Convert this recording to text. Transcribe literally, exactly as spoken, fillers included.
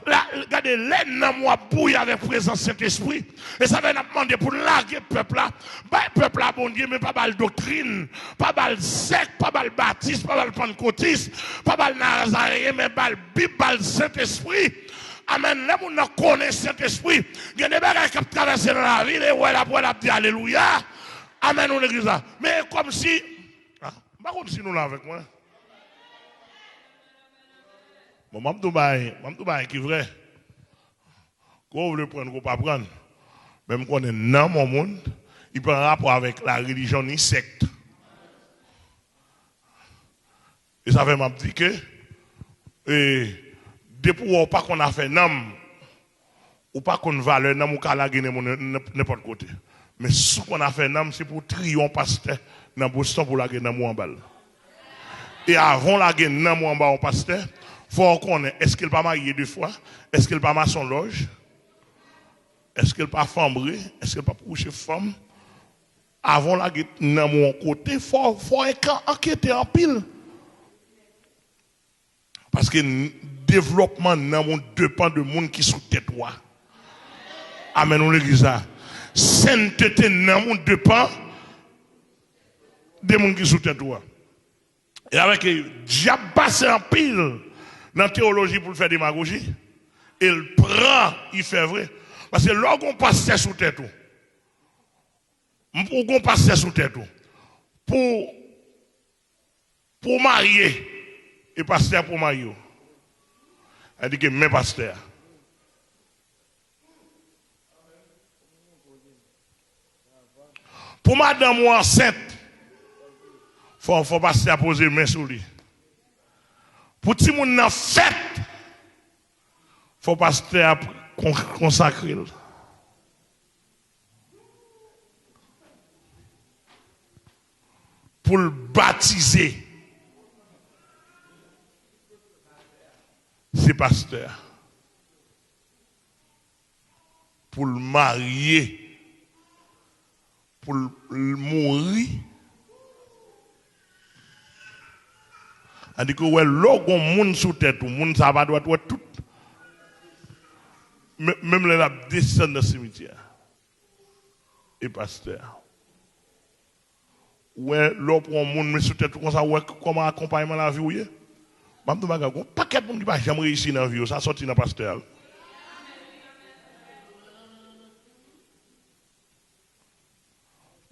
La, gade, lè nanm ou ap bouyi avèk prezans Sentespri, e sa fè n ap mande pou n lage pèp la, bay pèp la Bondye, men pa ba l doktrin, pa ba l sèk, pa ba l batis, pa ba l pannkotis, pa ba l nazareyen, men ba l Bib, ba l Sentespri. Amèn. Lè moun nan konnen Sentespri, gen de bagay k ap travèse nan lavi l, e wè l ap wè l ap di alelouya. Amèn, ou legliz la. Men e kòmsi, ah, m pa konn si nou la avèk mwen. Bon, m ap di w bagay, m ap di w bagay ki vrè. Ke w vle prann, ke w pa prann. Men m konnen nanm yon moun, li pa an rapò avèk la relijyon ni sèkt. E sa fè m ap di ke, e, depi w wè w pa konn afè nanm, ou pa konn valè nanm, ou ka lage nanm ou nen-, nen-, nenpòt kote. Men si w konn afè nanm, se pou w triye yon pastè nan Boston pou w lage nanm ou anba l. E avan w lage nanm ou anba yon pastè, fò w konnen, èske l pa marye de fwa? Èske l pa masonlòj? Èske l pa fanbre? Èske l pa kouche fanm? Avan w lage nanm ou yon kote, fò, fò w ankete anpil. Paske n-, devlòpman nanm ou depann de moun ki sou tèt ou a. Amèn, ou legliz la. Sentete nanm ou depann de moun ki sou tèt ou a. E avèk dyab pase anpil nan teyoloji pou l fè demagoji, e l pran, li fè vre. Paske lè w gon pastè sou tèt ou, m-, ou gon pastè sou tèt ou, pou, pou w marye, e pastè a pou w marye w. Sa di ke men pastè a. Pou madanm ou ansent, fò, fò pastè a poze men sou li. Pou timoun nan fèt, fò pastè a kon-, konsakre l. Pou l batize, se pastè a. Pou l marye, pou l, l mouri. Tandis ke w wè, lè w gon moun sou tèt ou, moun sa a pa dwat wè tout. Men-, menm lè l ap desann nan simityè a, e pastè a. Ou wè, lè w pran yon moun, men sou tèt ou konsa, ou wè kòman akonpayman lavi w ye. M ap di w bagay, gon pakèt moun ki pa janm reyisi nan vi yo, sa sòti nan pastè a wi.